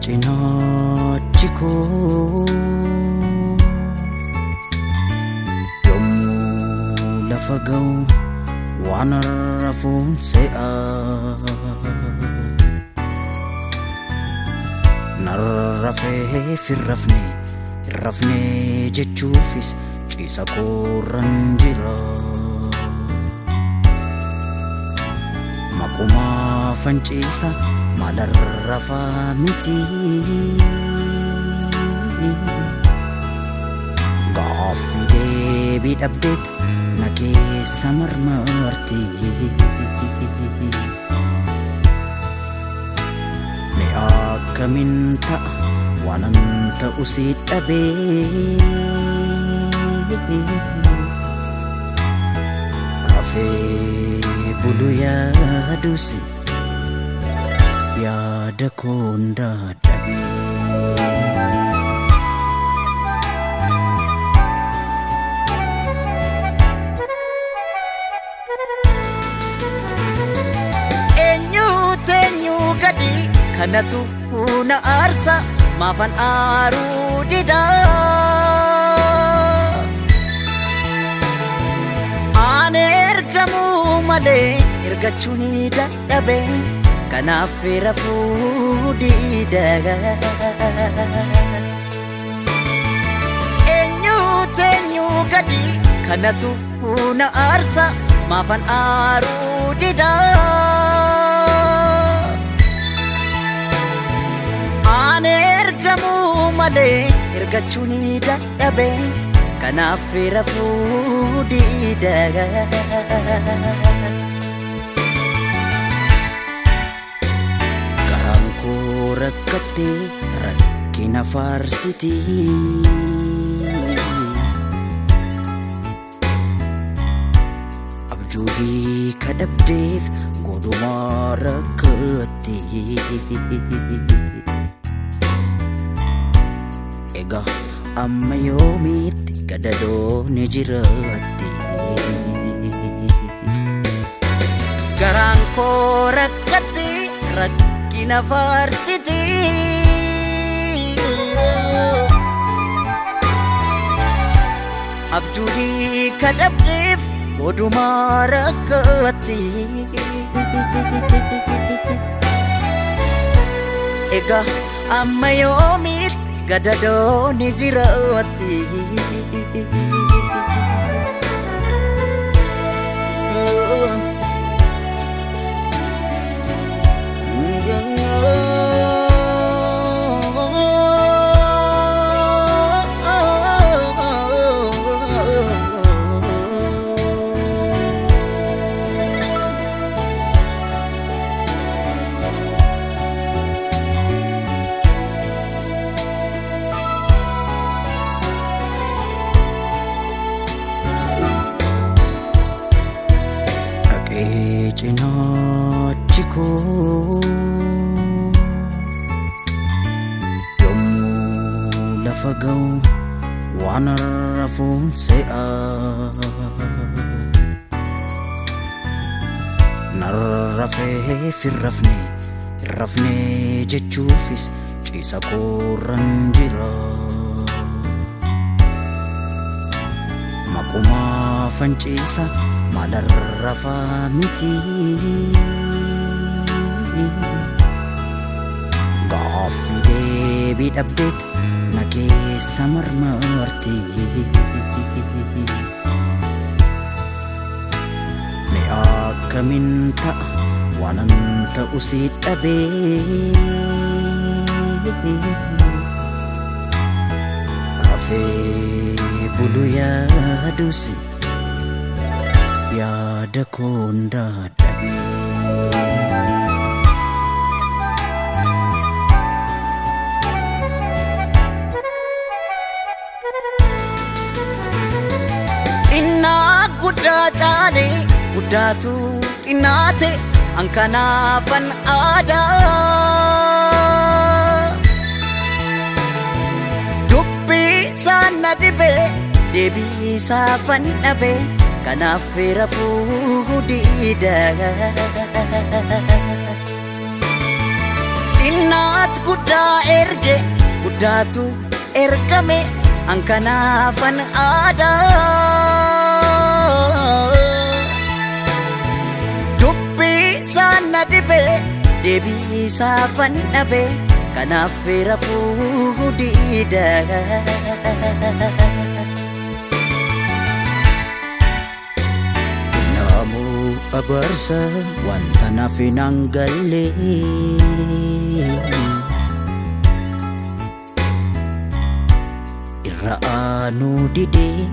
Cinaachi koo yommuu lafa ga'u waan rafuun se'a. Narrafee firrafne irrafne jechuufis ciisa koorran jira. Maqumaa fanciisa maalarrafaa miti. Gaaffii deebii dhabdeet na keessa marmarti. Mee akkamiin ta'a waanan ta'u si dhabee. Rafee bulu yaadusi yaada koon dadhabee. Eenyuutu eenyuu gadi kanatu na aarsa maafan aaruu dida. Aan ergamuu malee ergachuu ni dadhabe kanaaf rafuu dida. Eenyuutu eenyuu gadi kanatu na aarsa maafan aaruu dida. Aan ergamuu malee ergachuu ni dadhabe kanaaf rafuu dida. Garaan koo rakkattee rakkina faarsiti. Abjuu hiika dhabdeef godhumaa rakkatti. Egaa amma yoomiitti gadadoon jiraatti? Garaan koo rakkatti rakkina faarsiti. Abjuu hiika dhabdeef godhumaa rakkatti. Egaa amma yoomiitti gadadoon jiraatti? Dhaqee cinaachi koo yommuu lafa ga'u waan rafuun se'a. Narrafee firrafne irrafne jechuufis ciisa koorran jira. Maqumaa fanciisa maalarrafaa miti. Gaaffii deebii dhabdeet na keessa marmarti. Mee akkamiin ta'a waanan ta'u si dhabee. Rafee bulu yaadusi yaada koon dadhabee. Xinnaa guddaa caale guddaatu xinnaate an kanaafan aadaa. Dubbii isaan na dhibe deebii isaafan dhabe kanaaf rafuu dida. Xinnaat guddaa erge, guddaatu ergame, an kanaafan aadaa. Dubbii isaan na dhibe, deebii isaafan dhabe, kanaaf rafuu diida. Kennaamoo abaarsa wanta naaf hin galle. Irra aanuu didee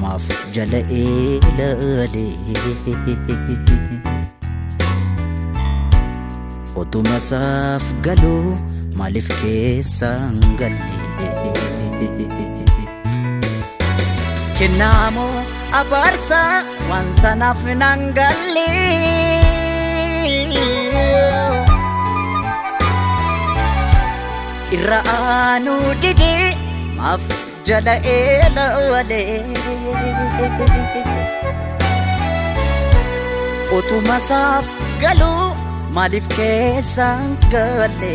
maaf jala ilaale. Otuma isaaf galuu maaliif keessaan galle? Kennaamoo abaarsa wanta naaf hin galle. Irra aanuu didee maaf jala ilaale. Otuma isaaf galuu maaliif keessaan galle?